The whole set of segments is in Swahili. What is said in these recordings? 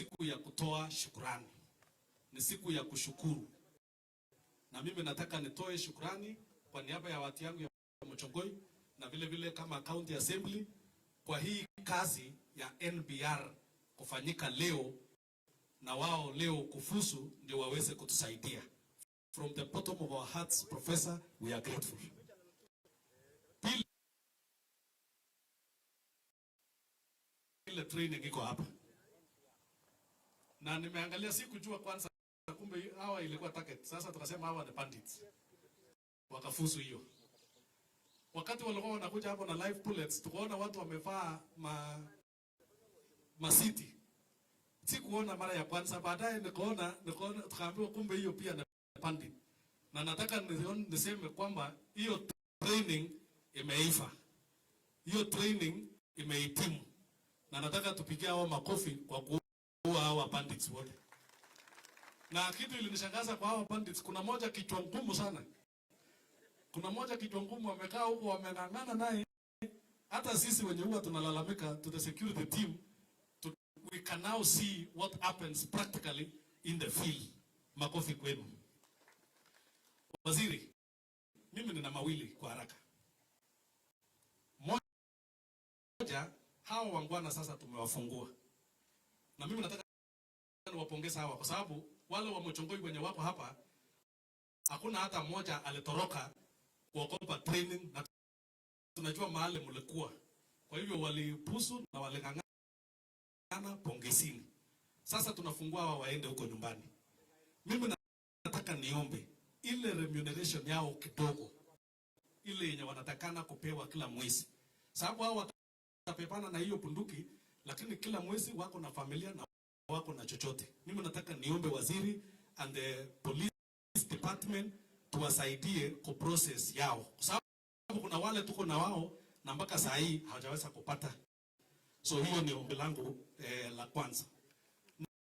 siku ya kutoa shukrani, ni siku ya kushukuru, na mimi nataka nitoe shukrani kwa niaba ya watu yangu ya Mochongoi na vile vile kama county assembly kwa hii kazi ya NBR kufanyika leo na wao leo kufuzu ndio waweze kutusaidia. From the bottom of our hearts, Professor, we are grateful. Pili, ile training iko hapa na nimeangalia, sikujua kwanza, kumbe hawa ilikuwa target. Sasa tukasema hawa ni bandits, wakafuzu hiyo. Wakati walikuwa wanakuja hapo na live bullets, tukaona watu wamevaa masiti. Sikuona mara ya kwanza, baadaye nikaona tukaambiwa kumbe hiyo pia ni bandit. Na nataka niseme kwamba hiyo training imeiva, hiyo training imehitimu, na nataka tupigie hao makofi kwa kuua hawa bandits wote. Na kitu ilinishangaza kwa hawa bandits, kuna moja kichwa ngumu sana, kuna moja kichwa ngumu amekaa huko, wameng'ang'ana naye. Hata sisi wenye huwa tunalalamika to the security team we can now see what happens practically in the field. Makofi kwenu. Waziri, mimi nina mawili kwa haraka. Moja, hawa wangwana sasa tumewafungua, na mimi nataka niwapongeze hawa kwa sababu wale wa Mochongoi wenye wako hapa, hakuna hata mmoja alitoroka kuogopa training, na tunajua mahali mlikuwa. Kwa hivyo walipusu na waling'ang'ana, pongezini. Sasa tunafungua hawa waende huko nyumbani. Mimi nataka niombe ile remuneration yao kidogo, ile yenye wanatakana kupewa kila mwezi, sababu hao watapepana na hiyo bunduki, lakini kila mwezi wako na familia na wako na chochote. Mimi nataka niombe waziri and the police department tuwasaidie ku process yao, kwa sababu kuna wale tuko na wao na mpaka saa hii hawajaweza kupata. So hiyo ni ombi langu la kwanza.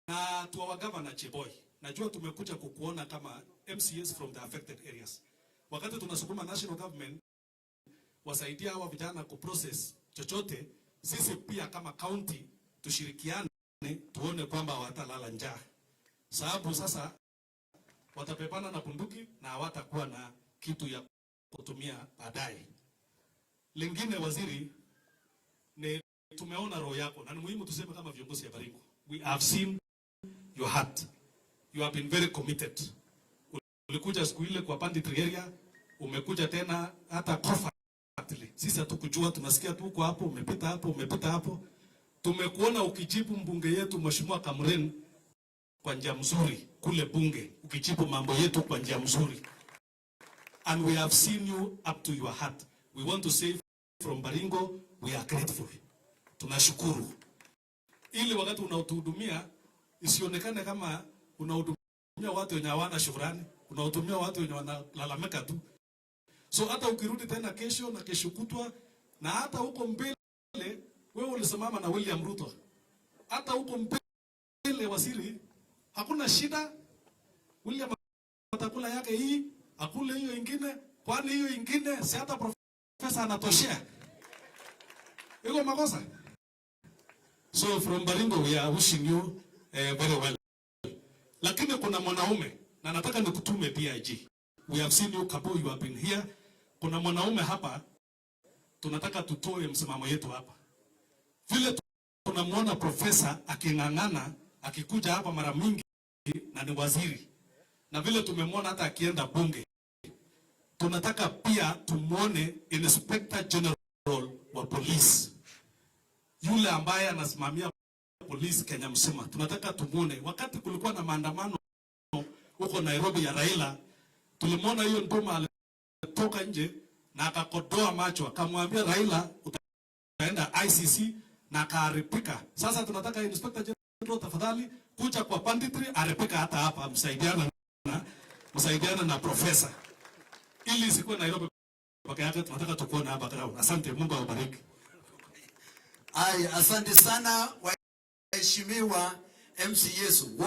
Na to our governor Cheboi, najua tumekuja kukuona kama MCAs from the affected areas. Wakati tunasukuma national government wasaidia hawa vijana kuprocess chochote, sisi pia kama county tushirikiane, tuone kwamba hawatalala njaa, sababu sasa watapepana na bunduki na hawatakuwa na kitu ya kutumia baadaye. Lingine waziri, ni tumeona roho yako na ni muhimu tuseme kama viongozi ya Baringo, we have seen your heart, you have been very committed. Ulikuja siku ile kwa banditry area, umekuja tena hata covertly. Sisi hatukujua, tunasikia tu uko hapo, umepita hapo, umepita hapo. Tumekuona ukijibu mbunge yetu Mheshimiwa Kamren kwa njia mzuri kule bunge, ukijibu mambo yetu kwa njia mzuri, and we have seen you up to your heart. We want to say from Baringo, we are grateful. Tunashukuru, ili wakati unatuhudumia isionekane kama unahudumia watu wenye hawana shukrani, unahudumia watu wenye wanalalamika tu. So hata ukirudi tena kesho na kesho kutwa na hata huko mbele, wewe ulisimama na William Ruto, hata huko mbele waziri, hakuna shida. William atakula yake hii, akule hiyo ingine, kwani hiyo ingine si hata profesa anatoshea? Iko makosa? So from Baringo we are wishing you very well. Lakini kuna mwanaume na nataka nikutume DIG. We have seen you Kabo, you have been here. Kuna mwanaume hapa tunataka tutoe msimamo yetu hapa. Vile tunamwona profesa aking'ang'ana akikuja hapa mara mingi na ni waziri, na vile tumemwona hata akienda bunge, tunataka pia tumwone Inspector General wa polisi, yule ambaye anasimamia polisi Kenya mzima. Tunataka tumwone. Wakati kulikuwa na maandamano huko Nairobi ya Raila, tulimwona hiyo nduma alitoka nje na akakodoa macho akamwambia Raila utaenda ICC na akaaripika. Sasa tunataka Inspector General tafadhali kuja kwa banditry aripika hata hapa, msaidiana na profesa ili isikuwe Nairobi peke yake. Tunataka tukuone hapa ground. Asante, Mungu awabariki. Ay, asante sana waheshimiwa MCAs wote.